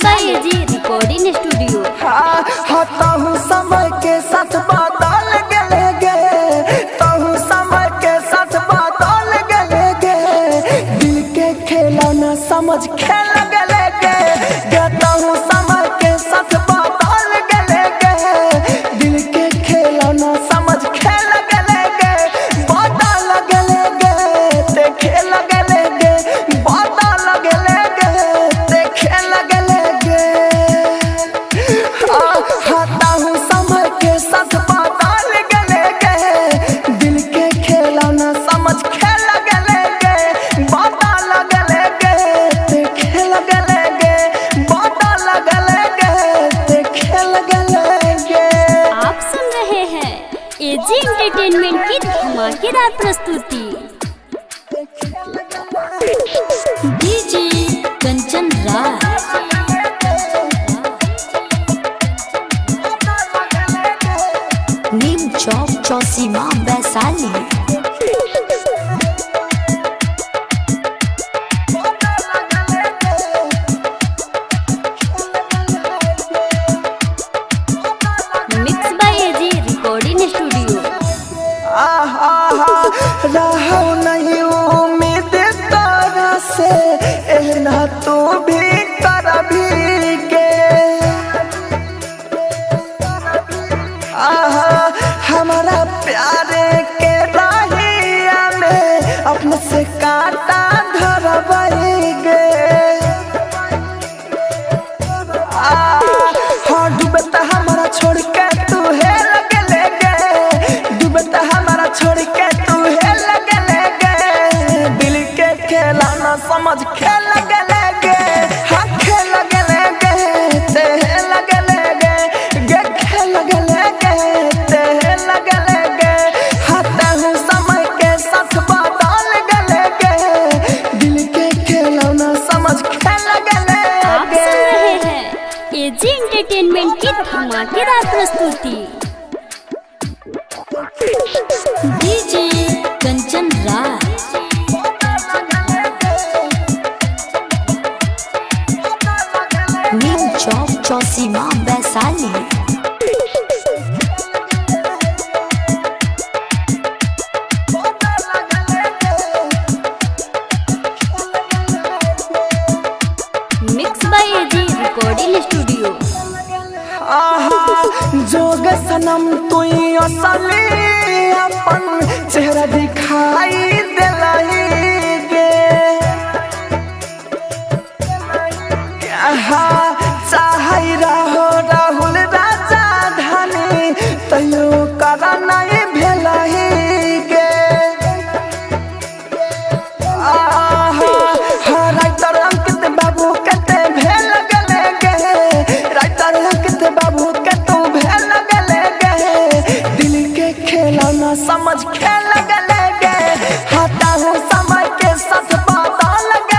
By AG recording studio. हाँ तहु समय के साथ बदल गेले गे, तहु समय के साथ बदल गेले गे, दिल के खेलौना समझ खेल गेले गे, गे तहु समय के साथ बदल गेले गे, दिल के खेलौना समझ खेल गेले गे, बदल गेले गे ते खेल गेले गे, बदल गेले गे ते खेल गेले गे। हताहू समय के साथ बदल गेले गे, दिल के खेलौना समझ खेल गेले गे, बदल गेले गे ते खेल गेले गे, बदल गेले गे ते खेल गेले गे। आप सुन रहे हैं एजी एंटरटेनमेंट की धमाकेदार प्रस्तुति। DJ Kanchan Raj, Neem Chowk Chausima Vaishali. Mix by AG recording studio. आहा रहो नहीं उम्मीद तारा से, एहना तू भी करभी गे। आहा हमारा प्यारे के राहिया में अपने से कांटा धरबई गे। हाँ डूबता हमारा छोड़ के तू हे लगे ले गे, डूबता हमारा छोड़ के तू हे लगे ले गे, दिल के खेलौना समझ खेल लगे ले गे, हाँ खेल लगे ले गे ते हे लगे ले गे, गे खेल लगे ले गे ते हे लगे ले गे। हाँ तहु समय के साथ बदल गेले गे, दिल के खेलौना समझ खेल लगे ले आप गे। सुन रहे हैं एजी एंटरटेनमेंट की धमाकेदार प्रस्तुति। DJ Kanchan Raj, Neem Chowk Chausima Vaishali. Mix by AG recording studio. आहा जोग सनम तुई असली अपन चेहरा दिखाई दिलही गे। आहा चाहै रहो राहुल राजा धनी तैयो कर नहीं भेलही गे। आहा हाँ राइटर अंकित बाबू कते भेल गेले गे, राइटर अंकित बाबू कतू भेल गेले गे, दिल के खेलौना समझ खेल